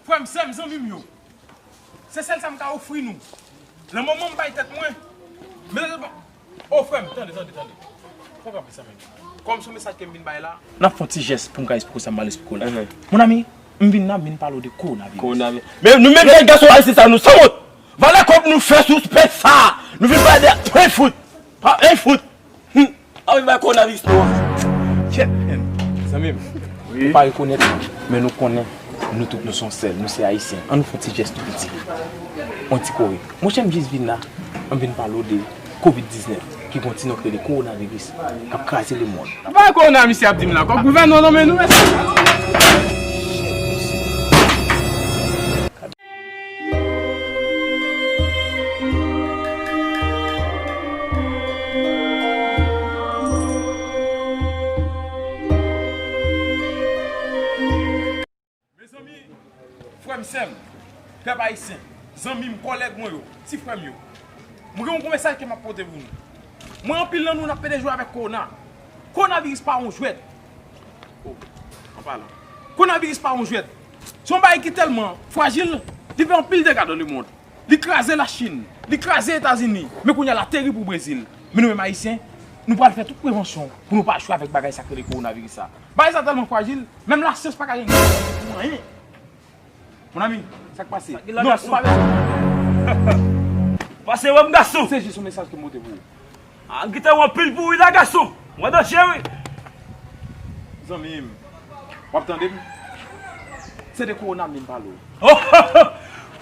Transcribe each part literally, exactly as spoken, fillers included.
Frè m, sè m, zanmi m yo, se sèl sa m ka ofri nou. Nan moman m bay tèt mwen, men, o frè m, tande, tande, tande. Fò kanpe sa menm. Kòm se yon mesaj ke m vin bay la, n ap fè yon ti jès pou m ka esplike w sa m pral esplike w la. Mon ami, m vin la, m vin pale w de kowonaviris. Kowonaviris. Men nou menm jèn gason ayisyen sa, nou sanwont. Valè kòb nou fè sou pèp sa. Nou vin pale de pwen fout. Pa en fout. Hum. Ann bay kowonaviris nou an. Kèt, men. Zanmi m, nou pa rekonèt, men nou konnen, nou tout nou se yon sèl, nou se ayisyen. Ann nou fè yon ti jès tou piti. Yon ti kore. Monchè, m jis vin la, m vin pale w de kovid diznèf, ki gon ti non k rele kowonaviris, k ap kraze lemonn. Pa kowona misye ap di m la, kòb gouvènman nan men nou, mesye. Mezanmi, frè m, sè m, pèp ayisyen, zanmi m, kòlèg mwen yo, ti frè m yo, mwen gen yon gwo mesaj ke m ap pote pou nou. Mwen, anpil nan nou, n ap pede jwe avèk kowona. Kowonaviris pa yon jwèt. Oh, an palan. Kowonaviris pa yon jwèt. Se yon bagay ki tèlman frajil, li fè anpil dega dans le monde. Li kraze Lachin, li kraze Etazini, men kounye a l ateri pou Brezil. Men nou menm Ayisyen, nou pral fè tout prevansyon pou nou pa jwe avèk bagay sa k rele kowonaviris sa. Bagay sa tèlman frajil, menm lasyans pa ka gen pou anyen. Mon ami, sa k pase? Sa k gen la, non, gason? Ou pa bezwen. Pase wè m, gason. Se jis yon mesaj ke m pote pou ou. A, gentan wè anpil bri la, gason. Mwen danje, wi. Zanmi m, w ap tande m? Se de kowona m vin pale w. Oh,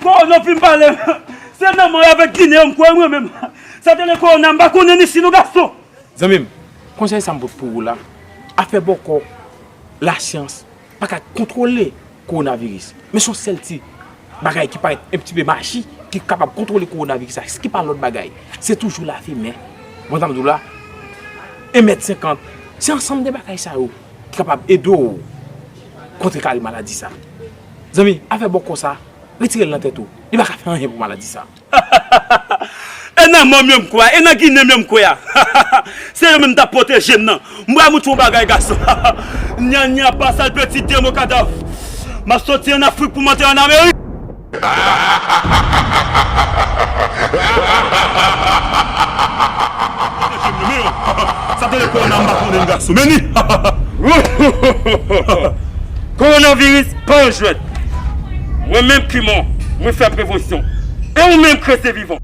kowona w fin pale m. Se nan mwen avèk Ginen yo m kwè mwen menm. Sa te le kowona, m pa konnen ni si nou gason. Zanmi m, konsèy sa m pote pou ou la, afè bòkò, lasyans, pa ka kontwole kowonaviris. Men se yon sèl ti bagay ki parèt yon ti pe maji ki kapab kontwole kowonaviris la, ki pa lòt bagay. Se toujou lave men. Bon, sa m di w la, en mèt senkant, se ansanm de bagay sa yo ki kapab ede w kontrekare maladi sa. Zanmi, afè bòkò sa, retire l nan tèt ou. Li pa ka fè anyen pou maladi sa. E nan mò m yo m kwè a, e nan Ginen m yo m kwè a. Se yo menm t ap pwoteje m nan. M pral montre w yon bagay, gason. Nyanya pa sal, peti demo kadav. M ap soti ann Afrik pou m antre ann Amerik. Pwoteje m nan men yo. Sa te le kowona, m pa konnen, gason. Men ni. Kowonaviris pa yon jwèt. Mwen menm, Kimon, mwen fè prevansyon. E ou menm, Krese Vivan.